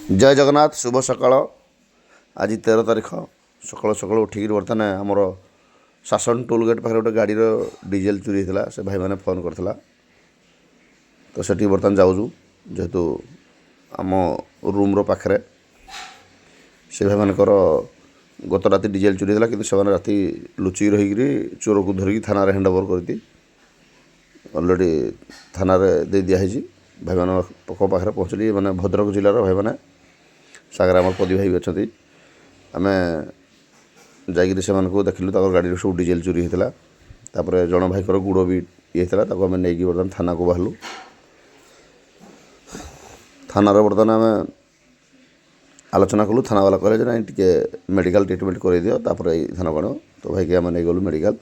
ଜୟ ଜଗନ୍ନାଥ, ଶୁଭ ସକାଳ। ଆଜି 13 ତାରିଖ। ସକାଳୁ ସକାଳୁ ଉଠିକିରି ବର୍ତ୍ତମାନ ଆମର ଶାସନ ଟୋଲ୍ ଗେଟ୍ ପାଖରେ ଗୋଟେ ଗାଡ଼ିର ଡିଜେଲ ଚୋରି ହେଇଥିଲା। ସେ ଭାଇମାନେ ଫୋନ୍ କରିଥିଲା, ତ ସେଠିକି ବର୍ତ୍ତମାନ ଯାଉଛୁ। ଯେହେତୁ ଆମ ରୁମ୍ର ପାଖରେ, ସେ ଭାଇମାନଙ୍କର ଗତ ରାତି ଡିଜେଲ ଚୋରି ହେଇଥିଲା, କିନ୍ତୁ ସେମାନେ ରାତି ଲୁଚିକି ରହିକିରି ଚୋରକୁ ଧରିକି ଥାନାରେ ହ୍ୟାଣ୍ଡ ଓଭର କରିକି ଅଲରେଡ଼ି ଥାନାରେ ଦେଇ ଦିଆହେଇଛି। ଭାଇମାନଙ୍କ ପାଖରେ ପହଞ୍ଚିଲି, ମାନେ ଭଦ୍ରକ ଜିଲ୍ଲାର ଭାଇମାନେ, ସାଗର ଆମର ପଦି ଭାଇ ବି ଅଛନ୍ତି। ଆମେ ଯାଇକିରି ସେମାନଙ୍କୁ ଦେଖିଲୁ। ତାଙ୍କର ଗାଡ଼ିରେ ସବୁ ଡିଜେଲ ଚୋରି ହେଇଥିଲା। ତାପରେ ଜଣ ଭାଇଙ୍କର ଗୋଡ଼ ବି ଇଏ ହେଇଥିଲା। ତାକୁ ଆମେ ନେଇକି ବର୍ତ୍ତମାନ ଥାନାକୁ ବାହାରିଲୁ। ଥାନାରେ ବର୍ତ୍ତମାନ ଆମେ ଆଲୋଚନା କଲୁ। ଥାନାବାଲା କହିଲେ ଯେ ନାଇଁ, ଟିକେ ମେଡ଼ିକାଲ ଟ୍ରିଟମେଣ୍ଟ କରାଇଦିଅ, ତାପରେ ଏଇ ଥାନାକୁ ଆଣିବ। ତ ଭାଇକି ଆମେ ନେଇଗଲୁ ମେଡ଼ିକାଲ।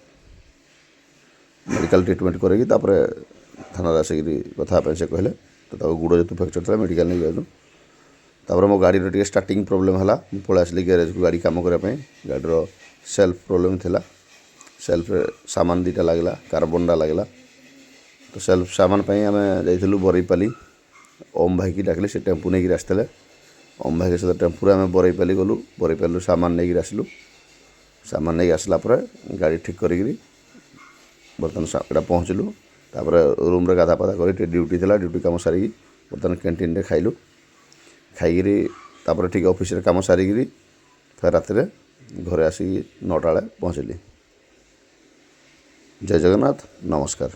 ମେଡ଼ିକାଲ ଟ୍ରିଟମେଣ୍ଟ କରିକି ତାପରେ ଥାନାରେ ଆସିକିରି କଥା ହେବା ପାଇଁ ସେ କହିଲେ। ତ ତାକୁ ଗୋଡ଼ ଯେହେତୁ ଫ୍ରାକ୍ଚର ଥିଲା, ମେଡ଼ିକାଲ ନେଇକି ଗଲୁ। ତାପରେ ମୋ ଗାଡ଼ିର ଟିକେ ଷ୍ଟାର୍ଟିଂ ପ୍ରୋବ୍ଲେମ୍ ହେଲା। ମୁଁ ପଳେଇ ଆସିଲି ଗ୍ୟାରେଜକୁ ଗାଡ଼ି କାମ କରିବା ପାଇଁ। ଗାଡ଼ିର ସେଲ୍ଫ ପ୍ରୋବ୍ଲେମ୍ ଥିଲା। ସେଲ୍ଫରେ ସାମାନ 2ଟା ଲାଗିଲା, କାର୍ବନଟା ଲାଗିଲା। ତ ସେଲ୍ଫ ସାମାନ ପାଇଁ ଆମେ ଯାଇଥିଲୁ ବରେଇପାଲି। ଓମ୍ ଭାଇକି ଡାକିଲି, ସେ ଟେମ୍ପୁ ନେଇକିରି ଆସିଥିଲେ। ଓମ୍ ଭାଇଙ୍କ ସହିତ ଟେମ୍ପୁରେ ଆମେ ବରେଇପାଲି ଗଲୁ। ବରେଇପାଲିରୁ ସାମାନ ନେଇକିରି ଆସିଲୁ। ସାମାନ ନେଇକି ଆସିଲା ପରେ ଗାଡ଼ି ଠିକ୍ କରିକିରି ବର୍ତ୍ତମାନ ଏଇଟା ପହଞ୍ଚିଲୁ। ତାପରେ ରୁମ୍ରେ ଗାଧା ପାଧା କରି ଟିକେ ଡ୍ୟୁଟି ଥିଲା। ଡ୍ୟୁଟି କାମ ସାରିକି ବର୍ତ୍ତମାନ କ୍ୟାଣ୍ଟିନରେ ଖାଇଲୁ। ଖାଇକିରି ତାପରେ ଠିକ୍ ଅଫିସରେ କାମ ସାରିକିରି ଫେର ରାତିରେ ଘରେ ଆସିକି 9ଟା ବେଳେ ପହଞ୍ଚିଲି। ଜୟ ଜଗନ୍ନାଥ, ନମସ୍କାର।